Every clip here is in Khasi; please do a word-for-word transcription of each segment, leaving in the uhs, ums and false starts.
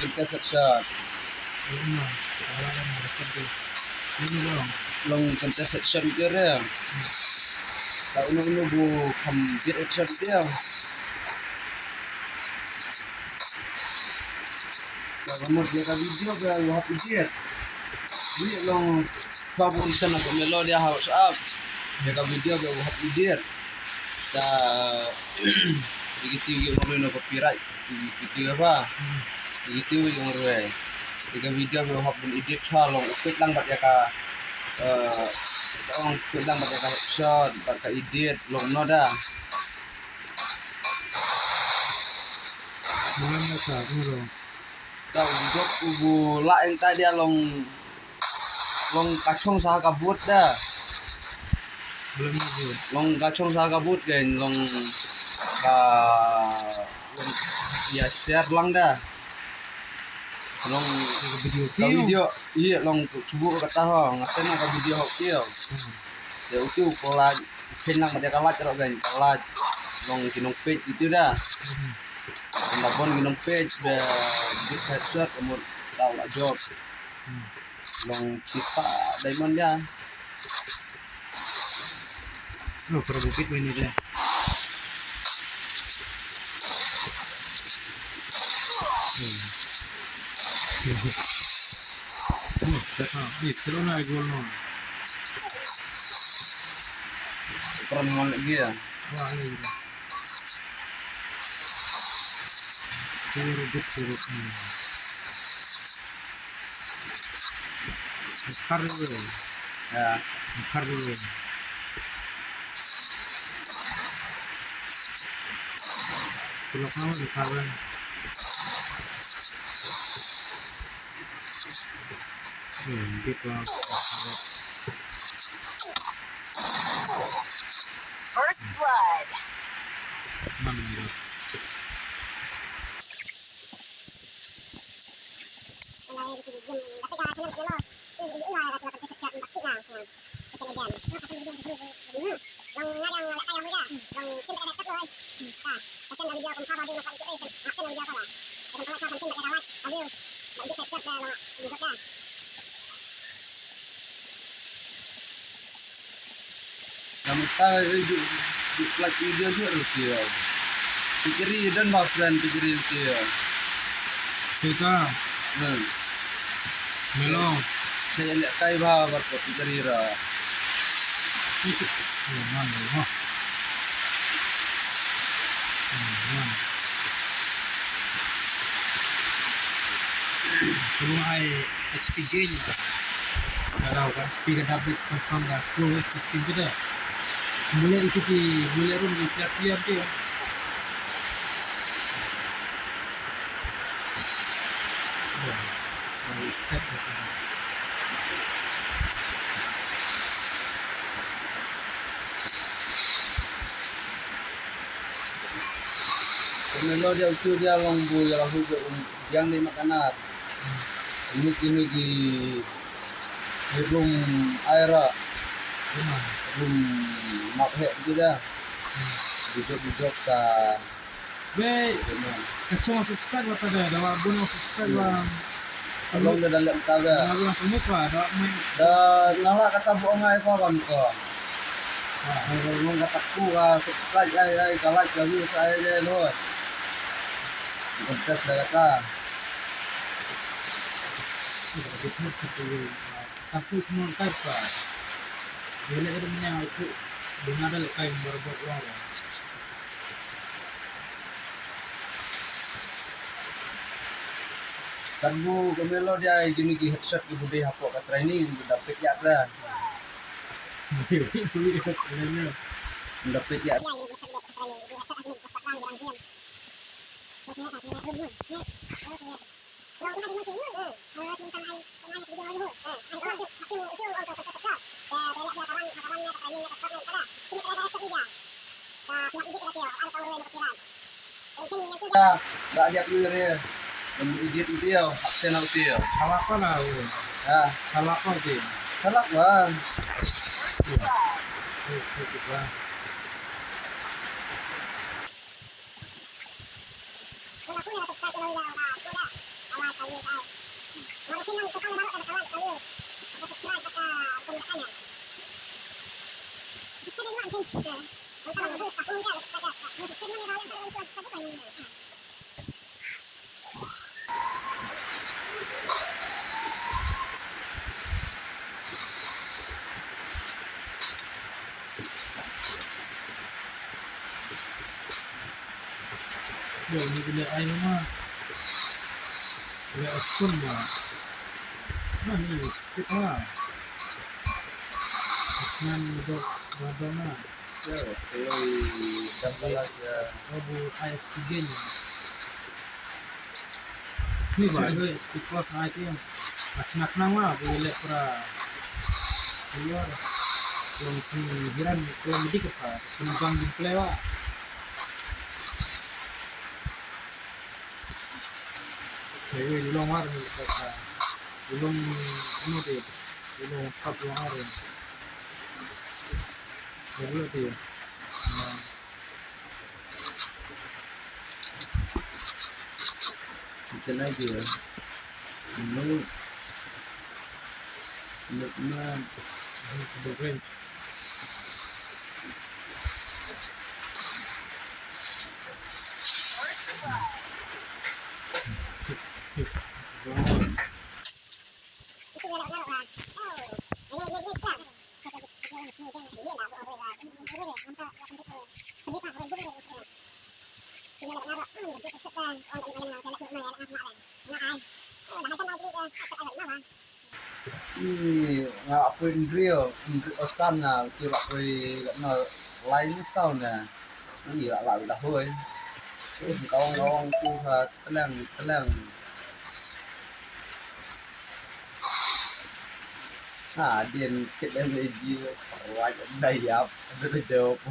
Contested shot. Long contested shot dia. Ta uno uno bu kham jet shot dia. Ka mut ïa ka video ba u hap edit. Ni long fa bun sen ko Melo dia ha WhatsApp. Ïa ka video ba u hap edit. Ta ïa kito ki ong ruh na copyright. Ïa kito ba. Ïa kito ki ong ruh. Ïa ka video ba u hap ban edit ha long u peit lang bad ïa ka, eh, ong peit lang bad ïa ka headshot bad ka edit long no da. Bulan na ka, bulan. Da u jop u bu la eng ta dia long, long ka chong sa ka but da. Bulan na but. Long ka chong sa ka but ke long ka, long ya share lang da. Long ka video. Ka video, iya long chubu ka ta ho, ngasen ka video ho kio. Hmm. Ya utu ko la Phin lang bad ïa ka light ruh kan, ka light long ki nongpeit kito da. Ynda bun ki nongpeit ba bit headshot ka mut tau la jop. Long chista diamond ïa. Oh, para bukit ini dia. Para ngon lagi ya. Wah, ini. Turut, turut. Mekar dulu. Ya. Mekar dulu. Tulok nama mekar. Hmm, gitu. First blood. Mana ni? Namta, eh, ju, ju, like video ju ruh ti. Pikiri don ba friend pikiri ti. Sita. Hmm. Melo. Saya lihat kai ba ba ko pikiri ra. Itu. Ya, mana, ha? Hmm, mana? Tulung ai H P gain. Kalau kan speed ada break confirm dah full H P speed kita. Mulai itu di mulai room di tiap tiap dia. Ya, dari step itu. Melo dia utu dia long bu ya lahu je um yang di makanar. Ini kini di, di room air ah. Room map hek gitu dah. Bujok bujok sa. Be, kacang subscribe apa dah? Dah bunuh subscribe bang. Along da dalem ta ba. Nga ba sumut ba da mai. Da nga la kata buh ngai pa ban ko. Nang nang kata ku ka subscribe ai ai ka like ka view sa ai de lo. Kontes da kata. Ka sut mon kai pa. Dia le ada menya aku. Dia ada le kai baru buat orang. Kan bu ka Melo dia kini ki headshot ki bu dei hapoh ka training bu da peit ïa da. Da peit ïa. Dah dia tu dia. Dia idiot tu dia. Absen tu dia. Salah apa lah? Ya. Salah apa dia? Salah lah. Yo, ni kena ai mama. Kena akun ma. Nah, ni, skip ma. Nan dok, dok ma. Yo, kalau di dalam ya. Babu ai tiga. Ni ba, oi, speed cross ngai ti. Ach nak nang ma, bu le pra. Keluar. Long hiran, long dik apa. Penumpang di play wa. Oi, oi, long war ni kata. Long anu ti. Long kap long war. Oi, oi, ti. Kita lagi ya. Ini, ini, ini. Ni nga poi ndri, ndri osan nga, ki ba poi na line sound na. Ni la la la hoi. Kawang kawang tu ha teleng teleng. Ha, din kit dan ji. Wai dai yap, ada jawab.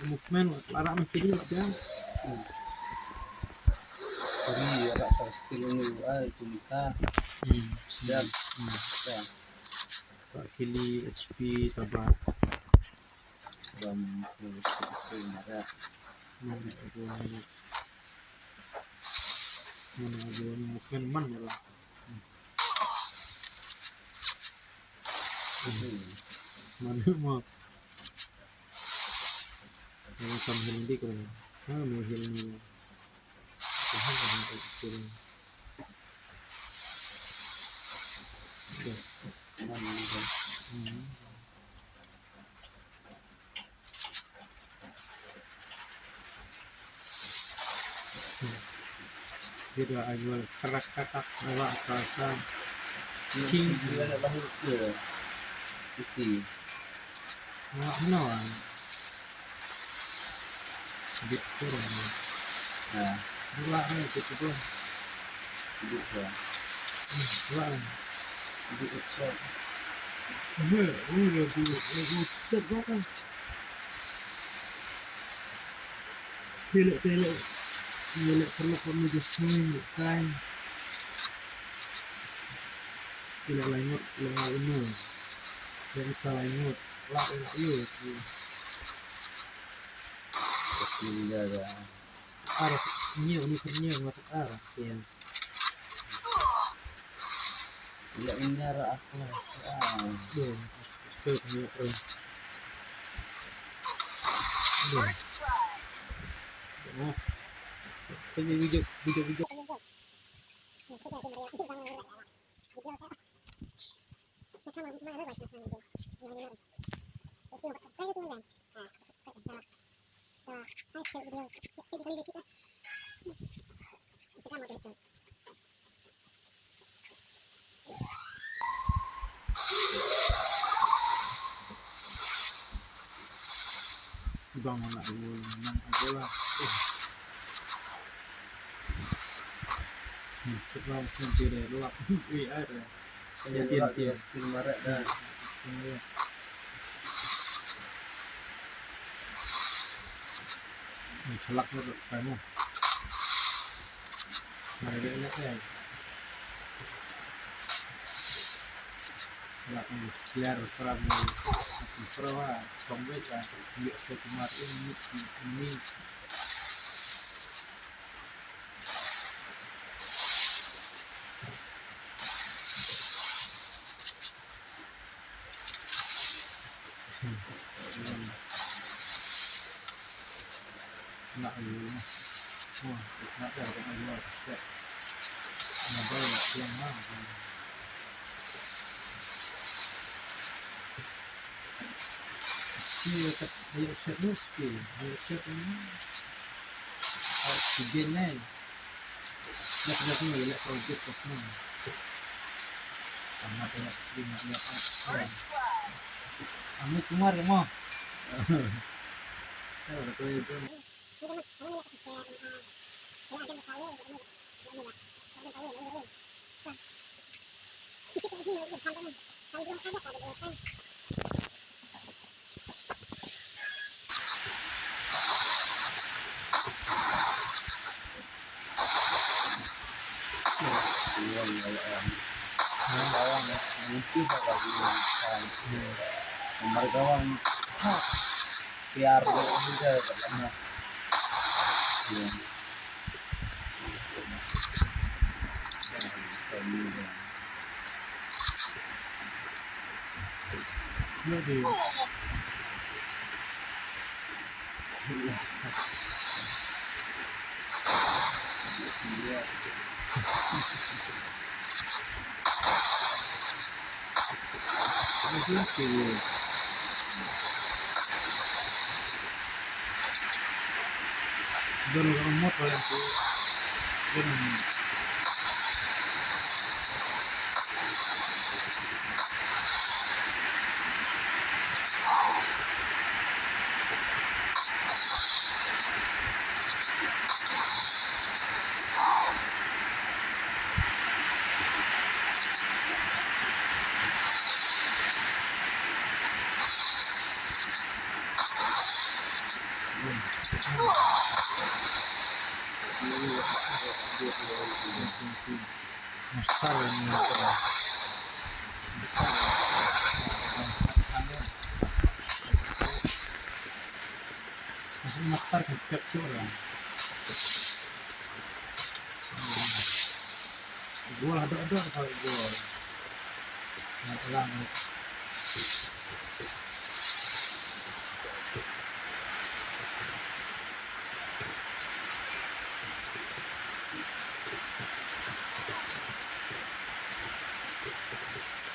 Movement, lara mesti dia. Ri, rak sa stil unu, ai, tu mita. Hmm. Ya. Hmm. Ya. Pak Kili, H P, tabak. Ram, tu, tu, tu, mara. Hmm, tu, tu, tu. Mana ada orang makan mana lah. Hmm. Mana mau? Ini kan hindi ko. Ha, mo hindi mo. Tahan, tahan, tahan. Dia dah jual kerak-kerak, lewat kerak. Cing. Dia ada lahir ke? Iti. Wah, no. Bit kurang. Ya. Dua hari itu dua. Dua. Dua. Dua. Dua. Dua. Dua. Dua. Phi leh, phi leh, phi leh paralok ba me just swing kai. Phi leh lai ngut, leh lai inu. Leh ita lai ngut. Leh lai yu. Phi leh da. Ar, nyu, ni kan nyu, ngat ar, phi. Ila inyara aku. Ah. Iya, aku nyebrang. Iya. Oh. Ini video, video, video. Bang nak dulu, nak dulu lah. Mesti lah, mesti dia luar. Eh, ada. Ya, dia, dia. Skin marak dah. Skin marak. Ni chalak ni, kamu. Mari dia lihat, eh. Chalak ni, biar perang ni. Perang, ah, combat, ah, dia tu cuma ini, ini. Tar ka step chuh ra. Gua dok dok ka gua. Ngan ulang.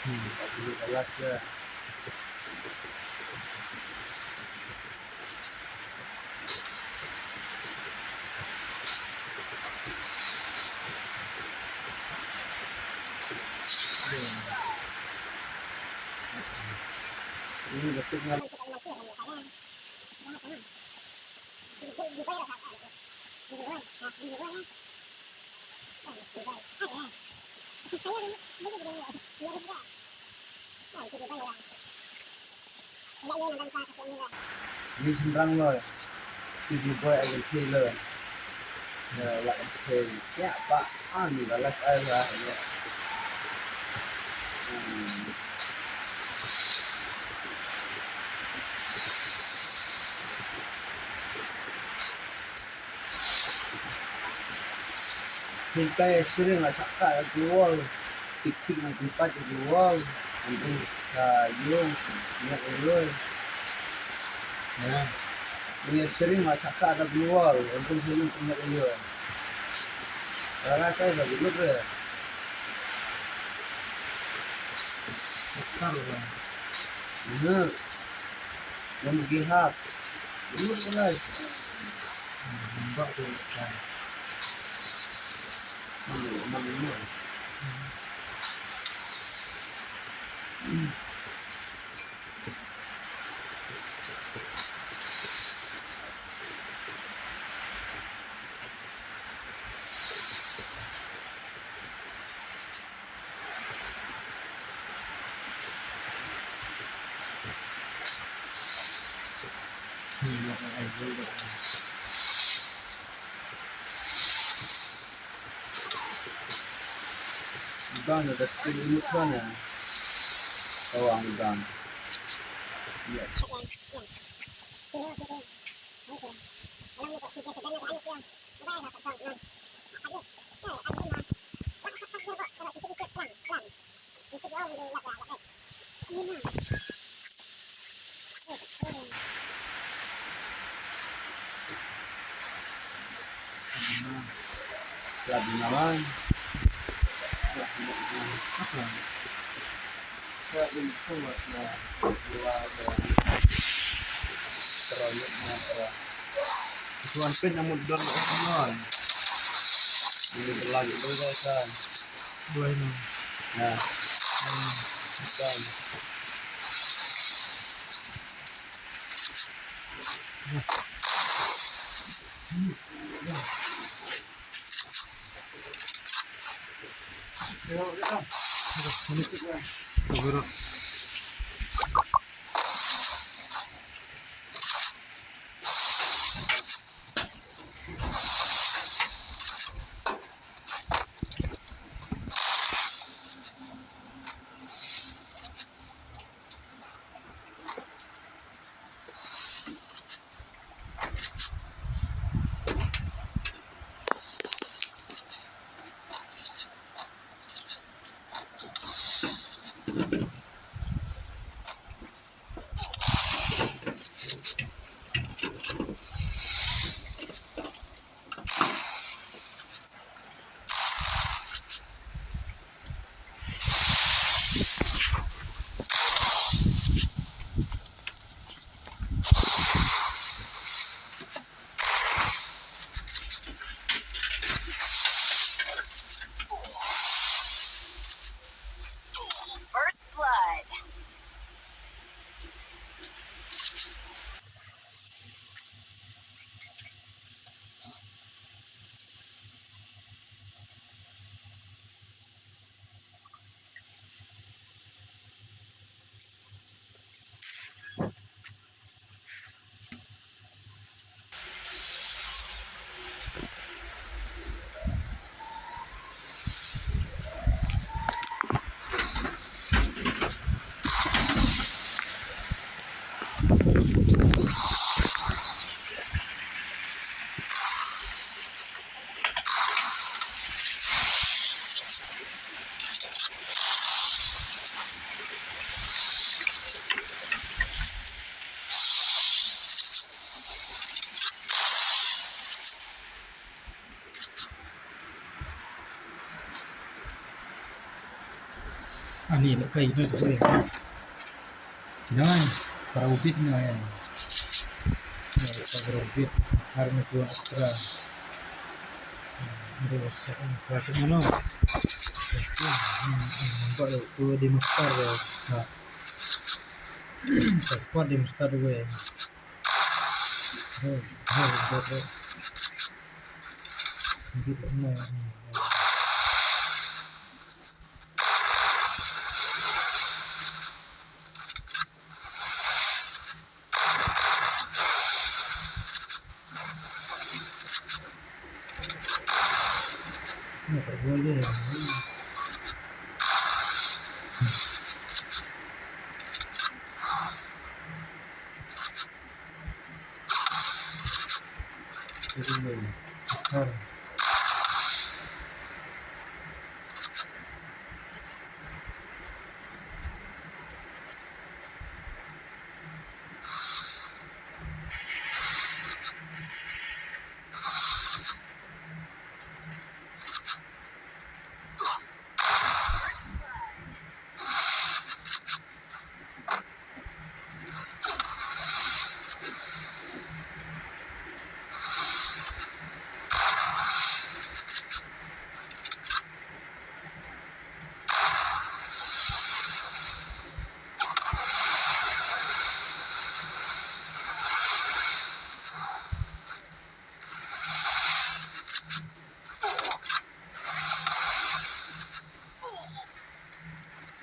Hmm. Ni shynrang loi. Ti di boy ai thei loi. Ya, la thei. Ya, pa, ani la la ai la. Hmm. Pynkai ïa syriem la chak ka da ki wall. Tik tik nang pynpait ïa ki wall. Nang pyn ka ïung nyak ïa loi. Ya. Ngi ïa syriem la chak ka da ki wall. Nang pyn ka ïung nyak ïa loi. Ka la kai ba ki lut re. Kar ba. Nang ki hak. Ki lut re. Bang da skin mut kan ya. Tawang bang. Ya. Tuan pin amut don. Ini berlanjut dulu kan. Dua ini. Nah. Hmm. Bukan. Ani la kai na ko. Kinai, para ubit na ya. Ya, para ubit. Har na tuan extra. Ndu sa ka sa no. Ba tu di master ya. Ha. Ka squad di master we. Ho, ho, ho, ho. Ubit na.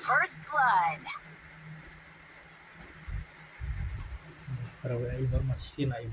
First blood. Para we ai ba ma sin ai.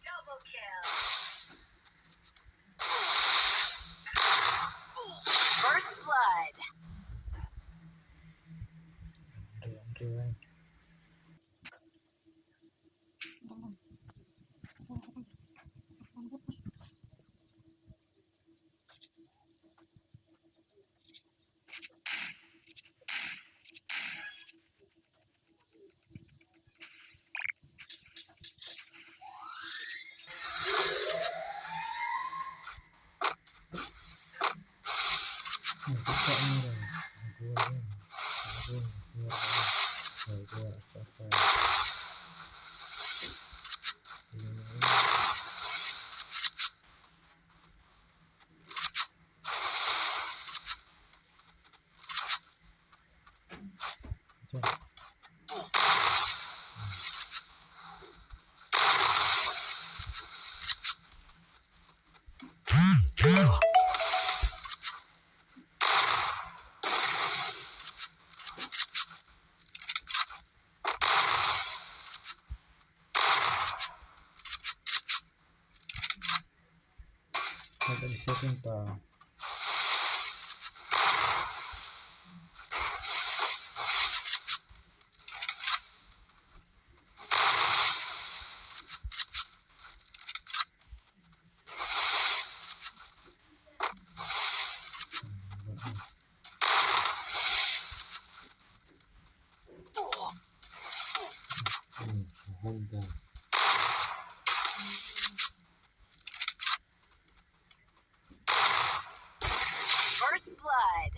Double kill. First blood. Ada di setting pa. First blood.